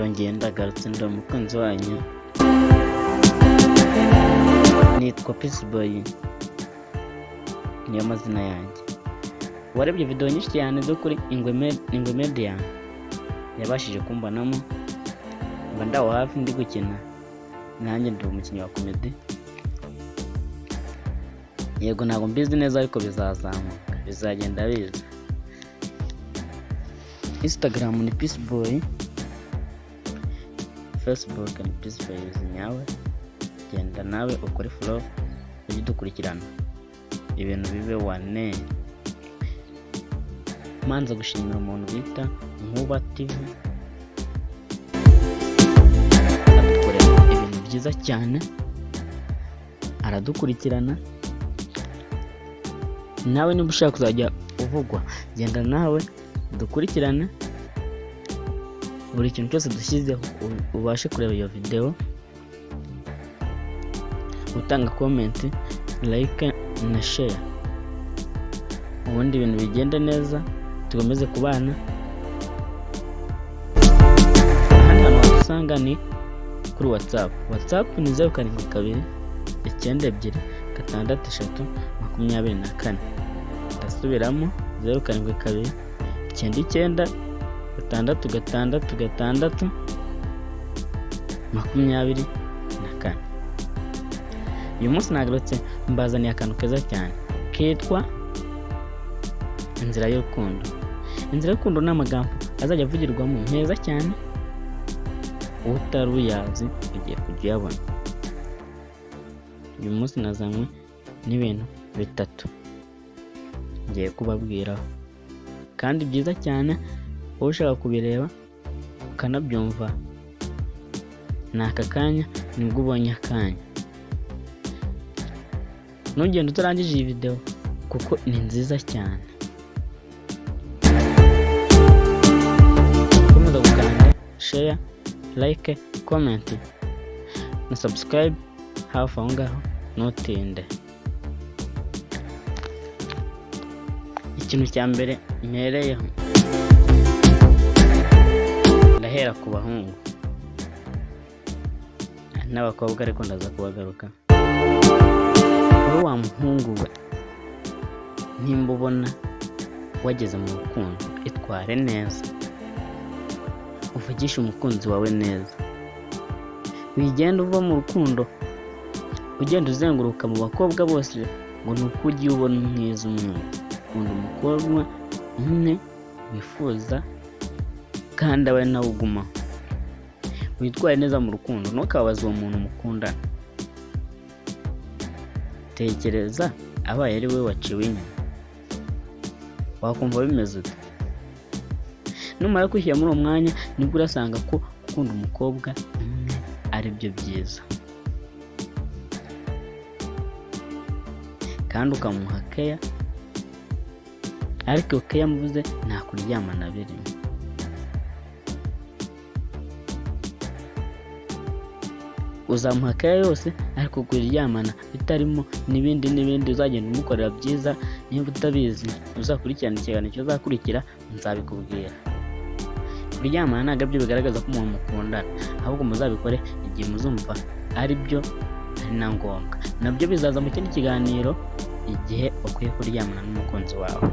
Ndongeye ndagarutse, ndi umukunzi wanyu, nitwa Peace Boy, niyo mazina yanjye. Warebye video nyinshi cyane zo kuri Ingwe Media yabashije kumbonamo, mba ndaho hafi ndi gukina, nanjye ndi umukinnyi wa comedy. Yego, ntabwo mbizi neza ariko bizazamuka, bizagenda biza. Instagram ni Peace Boy, Facebook ni Peace Boy nyawe. Genda nawe ukore follow, ujye udukurikirana, ibintu bibe wane. Manza gushimira umuntu bita Nkuba TV, adukorera ibintu byiza cyane, aradukurikirana. Nawe niba ushaka kuzajya uvugwa, genda nawe dukurikirane, buri kintu cyose dushyizeho ubashe kureba iyo video, utanga comment, like na share, ubundi ibintu bigende neza, dukomeze kubana. Ahandi hantu wadusanga ni kuri WhatsApp. WhatsApp ni 0729263624. Ndasubiramo: 0729966624. Uyu munsi nagarutse mbazaniye akantu keza cyane kitwa inzira y'urukundo. Inzira y'urukundo ni amagambo azajya avugirwamo meza cyane, utari uyazi ugiye kujya uyabona. Uyu munsi nazanywe n'ibintu bitatu ngiye kubabwiraho kandi byiza cyane. Wowe ushaka kubireba ukanabyumva, ni aka kanya nibwo ubonye akanya. Ntugende utarangije iyi video kuko ni nziza cyane. Komeza gukanda share, like, comment na subscribe hafi aho ngaho, ntutinde. Ikintu cya mbere mpereyeho, ndahera ku bahungu n'abakobwa, ariko ndaza kubagaruka. Wowe wa muhungu we, nimba ubona wageze mu rukundo, itware neza, uvugishe umukunzi wawe neza. Wigenda uva mu rukundo ugenda uzenguruka mu bakobwa bose ngo ni uko ugiye ubona umwiza umwe. Ukunda umukobwa umwe wifuza kandi abe nawe ugumaho. Witware neza mu rukundo, ntukababaze uwo muntu mukundana. Tekereza abaye ari we waciwe inyuma, wakumva bimeze ute? Numara kwishyira muri uwo mwanya, nibwo urasanga ko gukunda umukobwa umwe ari byo byiza, kandi ukamuha keya. Ariko iyo keya mvuze nta kuryamana birimo. Uzamuha keya yose ariko kuryamana bitarimo, n'ibindi n'ibindi uzagenda umukorera byiza. Niba utabizi, uzakurikirana ikiganiro kizakurikira, nzabikubwira. Kuryamana ntabwo aribyo bigaragaza ko umuntu mukundana, ahubwo muzabikore igihe muzumva ari byo, ari na ngombwa. Nabyo bizaza mu kindi kiganiro, igihe ukwiye kuryamana n'umukunzi wawe.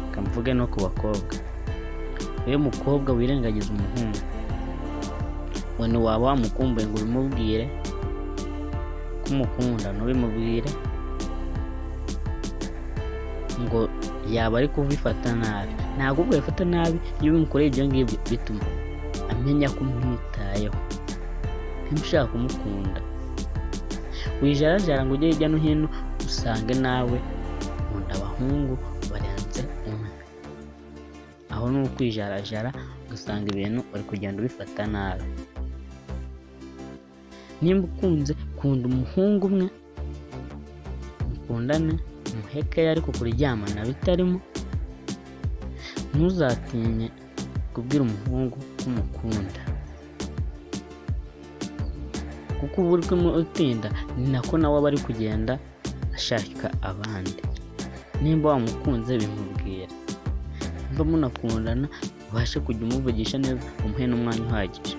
Reka mvuge no ku bakobwa. Iyo umukobwa wirengagiza umuhungu ngo ntiwaba wamukumbuye ngo ubimubwire ko umukunda, ntubimubwire ngo yaba ari kubifata nabi. Ntabwo ubwo yabifata nabi. Iyo ubimukoreye ibyo ngibyo, bituma amenya ko umwitayeho. Niba ushaka kumukunda, wijarajara ngo ujye hirya no hino usange nawe ukunda abahungu barenze umwe. Aho ni ukwijarajara, ugasanga ibintu uri kugenda ubifata nabi. Nimba ukunze, kunda umuhungu umwe, mukundane, umuhe keya ariko kuryamana bitarimo. Ntuzatinye kubwira umuhungu ko umukunda, kuko uba uri utinda ni nako nawe aba ari kugenda ashaka abandi. Nimba wamukunze, bimubwira. Nimba munakundana. Ubashe kujya umuvugisha neza, umuhe n'umwanya uhagije.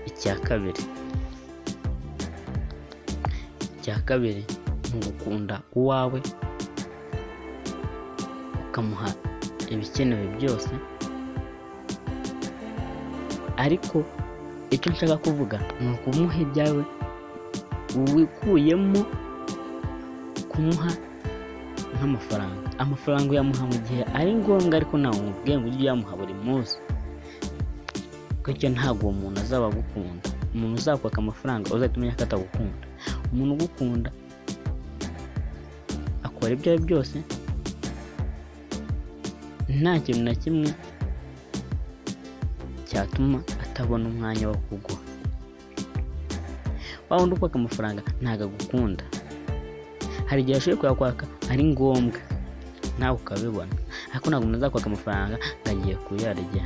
Icya kabiri ni ugukunda uwawe, ukamuha ibikenewe byose, ariko icyo nshaka kuvuga ni ukumuha ibyawe wikuyemo kumuha nk'amafaranga. Amafaranga uyamuha mu gihe ari ngombwa, ariko ntawe umubwiye ngo ujye uyamuha buri munsi, bityo ntabwo uwo muntu azaba agukunda. Umuntu uzakwaka amafaranga uzahita umenya ko atagukunda. Umuntu ugukunda akora ibyo ari byose nta kintu na kimwe cyatuma atabona umwanya wo kuguha. Wa wundi ukwaka amafaranga ntabwo agukunda. Hari igihe ashoboye kuyakwaka ari ngombwa nawe ukabibona, ariko ntabwo umuntu azakwaka amafaranga ngo agiye kuyarya,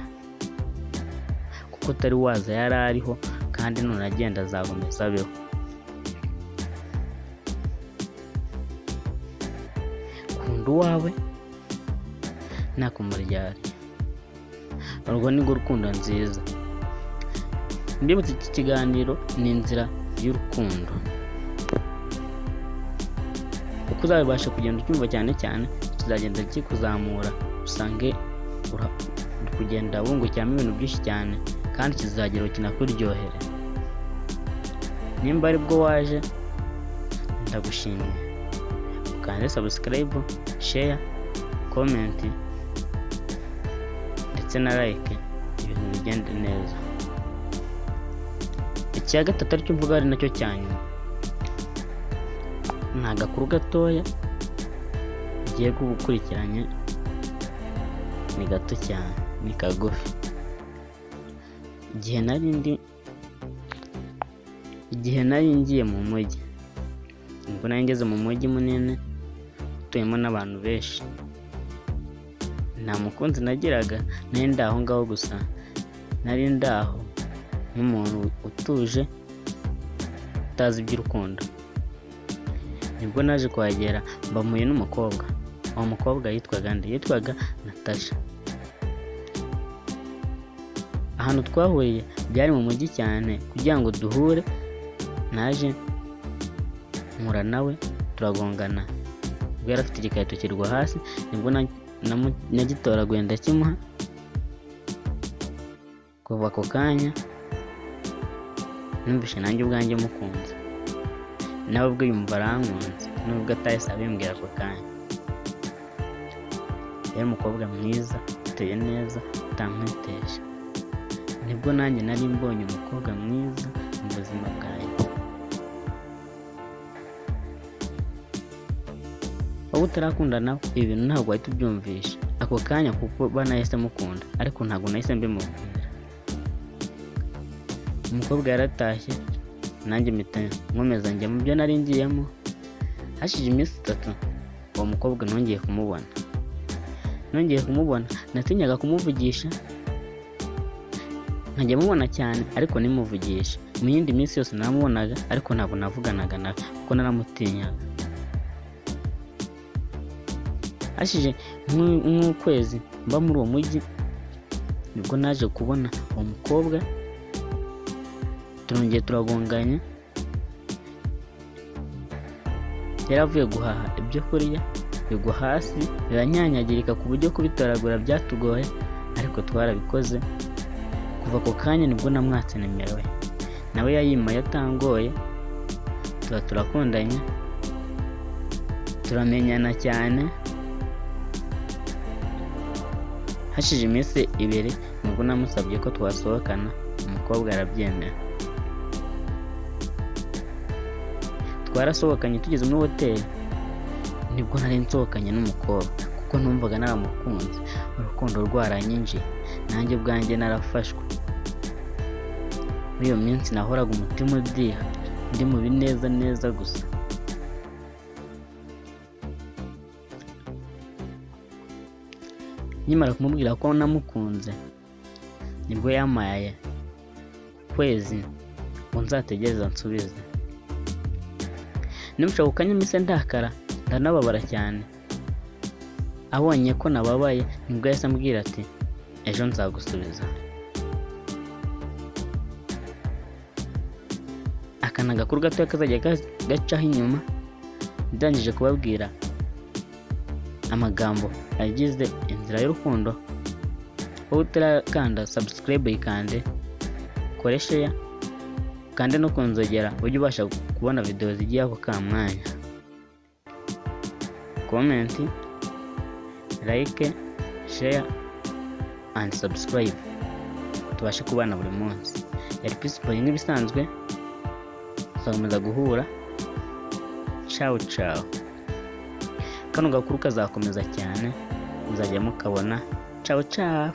kuko utari waza yari ariho, kandi none agenda azakomeza abeho. Kunda uwawe nta kumuryarya, urwo ni rwo rukundo nziza. Mbibutse iki kiganiro ni inzira y'urukundo. Uko uzabasha kugenda ucyumva cyane cyane, kizagenda kikuzamura, usange uri kugenda wungukiramo ibintu byinshi cyane, kandi kizagera kinakuryohere. Nimba aribwo waje, ndagushimiye. Ukande subscribe, share, comment ndetse na like, ibintu bigende neza. Icya gatatu aricyo mvuga ari nacyo cya nyuma, ni agakuru gatoya ugiye gukurikiranya, ni gato cyane, ni kagufi. Igihe nari ngiye mu mujyi, nibwo nari ngeze mu mujyi munini utuyemo n'abantu benshi, nta mukunzi nagiraga, nari ndi aho ngaho gusa, nari ndi aho nk'umuntu utuje utazi iby'urukundo. Nibwo naje kuhagera mbamuye n'umukobwa. Uwo mukobwa yitwaga nde? Yitwaga Natasha. Ahantu twahuriye byari mu mujyi cyane, kugira ngo duhure naje mpura nawe turagongana. Ubwo yari afite igikarito kirwa hasi, nibwo nagitoraguye ndakimuha. Kuva ako kanya numvise nanjye ubwanjye mukunze, nawe ubwe yumva arankunze, nubwo atahise abimbwira ako kanya. Yari umukobwa mwiza, uteye neza, utankwetesha. Nibwo nanjye nari mbonye umukobwa mwiza mu buzima bwanjye. Wowe utarakunda nawe ibi bintu ntabwo wahita ubyumvisha ako kanya, kuko banahise mukunda, ariko ntabwo nahise mbimubwira. Umukobwa yaratashye, nanjye mpita nkomeza njya mu byo nari ngiyemo. Hashize iminsi 3 uwo mukobwa nongeye kumubona. Natinyaga kumuvugisha, nkajya mubona cyane ariko ntimuvugishe. Mu yindi minsi yose namubonaga, ariko ntabwo navuganaga nawe kuko naramutinyaga. Hashize nk'ukwezi mba muri uwo mujyi, nibwo naje kubona uwo mukobwa, turongeye turagonganya. Yari avuye guhaha ibyo kurya, bigwa hasi biranyanyagirika ku buryo kubitoragura byatugoye, ariko twarabikoze. Kuva ako kanya nibwo namwatse nimero ye, nawe yayimpaye atangoye, tuba turakundanye, turamenyana cyane. Hashize iminsi 2 nibwo namusabye ko twasohokana, umukobwa arabyemera. Twarasohokanye tugeze muri hoteli, nibwo nari nsohokanye n'umukobwa kuko numvaga naramukunze, urukundo rwaranyinjiye, nanjye ubwanjye narafashwe. Muri iyo minsi nahoraga umutima udiha, ndi mu bineza neza gusa. Nkimara kumubwira ko namukunze, nibwo yampaye ukwezi ngo nzategereze ansubize. Nimushaka ako kanya mpise ndakara, ndanababara cyane, Abonye ko nababaye, nibwo yahise ambwira ati: "Ejo nzagusubiza." Aka ni agakuru gatoya kazajya gacaho inyuma. Ndangije kubabwira amagambo agize inzira y'urukundo. Wowe utarakanda subscribe, yikande, kore share, kandi no kunzogera, ujye ubasha kubona video zigiye ako ka mwanya. Comment, like, share and subscribe, tubashe kubana buri munsi. Yari Peace Boy nk'ibisanzwe, tuzakomeza guhura. Ciao ciao. Kano gakuru kazakomeza cyane, muzajya mukabona. Ciao ciao.